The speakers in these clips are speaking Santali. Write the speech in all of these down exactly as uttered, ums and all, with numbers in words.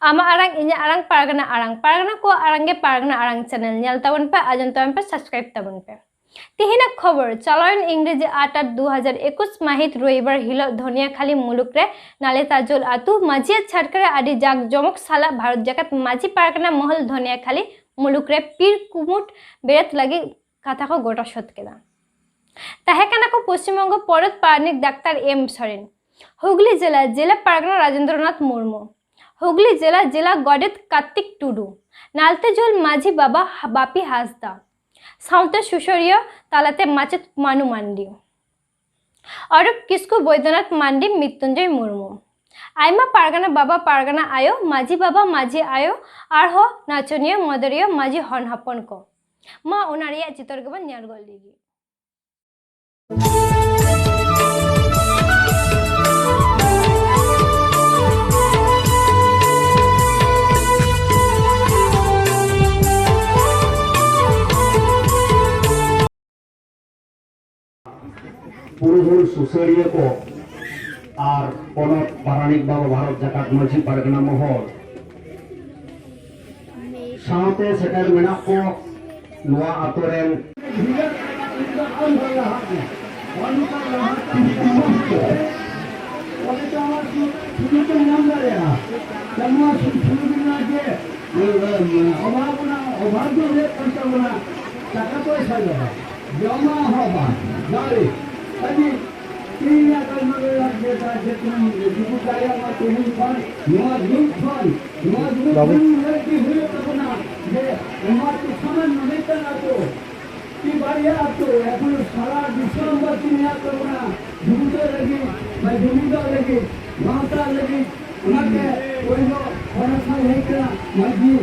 ᱟᱢᱟᱜ ᱟᱲᱟᱝ, ᱤᱧᱟᱹᱜ ᱟᱲᱟᱝ, ᱯᱟᱨᱜᱟᱱᱟ ᱟᱲᱟᱝ᱾ ᱯᱟᱨᱜᱟᱱᱟ ᱠᱚᱣᱟᱜ ᱟᱲᱟᱝ ᱜᱮ ᱯᱟᱨᱜᱟᱱᱟ ᱟᱲᱟᱝ ᱪᱮᱱᱮᱞ᱾ ᱧᱮᱞ ᱛᱟᱵᱚᱱ ᱯᱮ, ᱟᱸᱡᱚᱢ ᱛᱟᱵᱚᱱ ᱯᱮ, ᱥᱟᱵᱥᱠᱨᱟᱭᱤᱵ ᱛᱟᱵᱚᱱ ᱯᱮ᱾ ᱛᱮᱦᱮᱧᱟᱜ ᱠᱷᱚᱵᱚᱨ᱾ ᱪᱟᱞᱟᱣᱮᱱ ᱤᱝᱨᱮᱡᱤ ᱟᱴ ᱟᱴ ᱫᱩ ᱦᱟᱡᱟᱨ ᱮᱠᱩᱥ ᱢᱟᱹᱦᱤᱛ ᱨᱚᱵᱤᱵᱟᱨ ᱦᱤᱞᱳᱜ ᱫᱷᱚᱱᱤᱭᱟᱠᱷᱟᱞᱤ ᱢᱩᱞᱩᱠ ᱨᱮ ᱱᱟᱞᱮᱛᱟᱡᱳᱞ ᱟᱹᱛᱩ ᱢᱟᱹᱡᱷᱤᱭᱟᱜ ᱪᱷᱟᱴᱠᱟ ᱨᱮ ᱟᱹᱰᱤ ᱡᱟᱠ ᱡᱚᱢᱚᱠ ᱥᱟᱞᱟᱜ ᱵᱷᱟᱨᱚᱛ ᱡᱟᱠᱟᱛ ᱢᱟᱹᱡᱷᱤ ᱯᱟᱨᱜᱟᱱᱟ ᱢᱚᱦᱚᱞ ᱫᱷᱚᱱᱤᱭᱟᱠᱷᱟᱞᱤ ᱢᱩᱞᱩᱠ ᱨᱮ ᱯᱤᱨ ᱠᱩᱢᱩᱴ ᱵᱮᱨᱮᱫ ᱞᱟᱹᱜᱤᱫ ᱠᱟᱛᱷᱟ ᱠᱚ ᱜᱚᱴᱟ ᱥᱟᱹᱛ ᱠᱮᱫᱟ᱾ ᱛᱟᱦᱮᱸ ᱠᱟᱱᱟ ᱠᱚ ᱯᱚᱥᱪᱤᱢ ᱵᱚᱝᱜᱚ ᱯᱚᱱᱚᱛ ᱯᱟᱨᱟᱱᱤᱠ ᱰᱟᱠᱛᱟᱨ ᱮᱢ ᱥᱚᱨᱮᱱ, ᱦᱩᱜᱽᱞᱤ ᱡᱮᱞᱟ ᱡᱮᱞᱟ ᱯᱟᱨᱜᱟᱱᱟ ᱨᱟᱡᱮᱱᱫᱨᱚᱱᱟᱛᱷ ᱢᱩᱨᱢᱩ, ᱦᱩᱜᱽᱞᱤ ᱡᱮᱞᱟ ᱡᱮᱞᱟ ᱜᱚᱰᱮᱛ ᱠᱟᱨᱛᱤᱠ ᱴᱩᱰᱩ, ᱱᱟᱞᱛᱮᱡᱳᱞ ᱢᱟᱹᱡᱷᱤ ᱵᱟᱵᱟ ᱵᱟᱯᱤ ᱦᱟᱸᱥᱫᱟ, ᱥᱟᱶᱛᱮ ᱥᱩᱥᱟᱹᱨᱤᱭᱟᱹ ᱛᱟᱞᱟᱛᱮ ᱢᱟᱪᱮᱛ ᱢᱟᱱᱩ ᱢᱟᱱᱰᱤ, ᱚᱨᱩᱯ ᱠᱤᱥᱠᱩ, ᱵᱳᱭᱫᱚᱱᱟᱛᱷ ᱢᱟᱱᱰᱤ, ᱢᱨᱤᱛᱩᱧᱡᱚᱭ ᱢᱩᱨᱢᱩ, ᱟᱭᱢᱟ ᱯᱟᱨᱜᱟᱱᱟ ᱵᱟᱵᱟ, ᱯᱟᱨᱜᱟᱱᱟ ᱟᱭᱳ, ᱢᱟᱹᱡᱷᱤ ᱵᱟᱵᱟ, ᱢᱟᱹᱡᱷᱤ ᱟᱭᱳ, ᱟᱨᱦᱚᱸ ᱱᱟᱪᱚᱱᱤᱭᱟᱹ, ᱢᱚᱫᱚᱨᱤᱭᱟᱹ, ᱢᱟᱹᱡᱷᱤ ᱦᱚᱱ ᱦᱚᱯᱚᱱ ᱠᱚ᱾ ᱢᱟ ᱚᱱᱟ ᱨᱮᱭᱟᱜ ᱪᱤᱛᱟᱹᱨ ᱜᱮᱵᱚᱱ ᱧᱮᱞ ᱜᱚᱫ ᱞᱮᱜᱮ᱾ ᱯᱩᱨᱩᱫᱷᱩᱞ ᱥᱩᱥᱟᱹᱨᱤᱭᱟᱹ ᱠᱚ ᱟᱨ ᱯᱚᱱᱚᱛ ᱯᱟᱨᱟᱱᱤᱠ ᱵᱟᱵᱟ, ᱵᱷᱟᱨᱚᱛ ᱡᱟᱠᱟᱛ ᱢᱟᱹᱡᱷᱤ ᱯᱟᱨᱜᱟᱱᱟ ᱢᱚᱦᱚᱞ, ᱥᱟᱶᱛᱮ ᱥᱮᱴᱮᱨ ᱢᱮᱱᱟᱜ ᱠᱚ ᱱᱚᱣᱟ ᱟᱛᱳ ᱨᱮᱱ᱾ ᱚᱵᱷᱟᱵ ᱚᱱᱟ, ᱚᱵᱷᱟᱵ ᱫᱚ ᱦᱩᱭᱩᱜ ᱠᱟᱱ ᱛᱟᱵᱚᱱᱟ ᱴᱟᱠᱟ ᱯᱚᱭᱥᱟ ᱫᱚ, ᱡᱚᱢᱟᱜ ᱦᱚᱸ ᱵᱟᱝ, ᱫᱟᱲᱮ᱾ ᱟᱹᱰᱤ ᱛᱮᱦᱮᱧᱟᱜ ᱠᱟᱹᱢᱤ ᱨᱮ ᱡᱮᱴᱟ ᱡᱮᱴᱟ ᱡᱩᱫᱤ ᱫᱟᱲᱮᱭᱟᱜ ᱢᱟ, ᱛᱮᱦᱮᱧ ᱠᱷᱚᱱ ᱱᱚᱣᱟ ᱡᱩᱜᱽ ᱠᱷᱚᱱ, ᱱᱚᱣᱟ ᱡᱩᱜᱽ ᱵᱟᱵᱩ᱾ ᱠᱷᱚᱱ ᱧᱮᱞ ᱜᱮ ᱦᱩᱭᱩᱜ ᱛᱟᱵᱚᱱᱟ ᱡᱮ ᱱᱚᱣᱟ ᱠᱤᱥᱟᱱ ᱱᱚᱰᱮ ᱠᱟᱱᱟ ᱠᱚ, ᱠᱤ ᱵᱟᱨᱭᱟ ᱟᱛᱳ, ᱮᱠᱷᱚᱱ ᱥᱟᱨᱟ ᱫᱤᱥᱚᱢ ᱵᱟᱹᱛᱤ ᱢᱮᱱᱟᱜ ᱛᱟᱵᱚᱱᱟ, ᱵᱩᱨᱩ ᱞᱟᱹᱜᱤᱫ, ᱵᱟ ᱡᱩᱢᱤᱫᱟᱨ ᱞᱟᱹᱜᱤᱫ, ᱜᱟᱶᱛᱟ ᱞᱟᱹᱜᱤᱫ, ᱚᱱᱟᱛᱮ ᱯᱳᱭᱞᱳ ᱦᱚᱲ ᱠᱚ ᱦᱮᱡ ᱠᱟᱱᱟ, ᱢᱟᱹᱡᱷᱤ,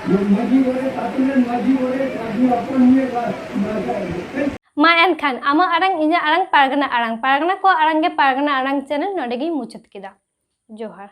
ᱢᱟᱹᱡᱷᱤ ᱜᱚᱰᱮᱛ, ᱟᱹᱛᱩ ᱨᱮᱱ ᱢᱟᱹᱡᱷᱤ ᱜᱚᱰᱮᱛ, ᱢᱟᱹᱡᱷᱤ ᱦᱚᱯᱚᱱ ᱱᱤᱭᱟᱹ ᱵᱟ-, ᱵᱟ-, ᱢᱟ ᱮᱱᱠᱷᱟᱱ ᱟᱢᱟᱜ ᱟᱲᱟᱝ, ᱤᱧᱟᱹᱜ ᱟᱲᱟᱝ, ᱯᱟᱨᱜᱟᱱᱟ ᱟᱲᱟᱝ, ᱯᱟᱨᱜᱟᱱᱟ ᱠᱚᱣᱟᱜ ᱟᱲᱟᱝ ᱜᱮ ᱯᱟᱨᱜᱟᱱᱟ ᱟᱲᱟᱝ ᱪᱮᱱᱮᱞ ᱱᱚᱰᱮ ᱜᱤᱧ ᱢᱩᱪᱟᱹᱫ ᱠᱮᱫᱟ᱾ ᱡᱚᱦᱟᱨ᱾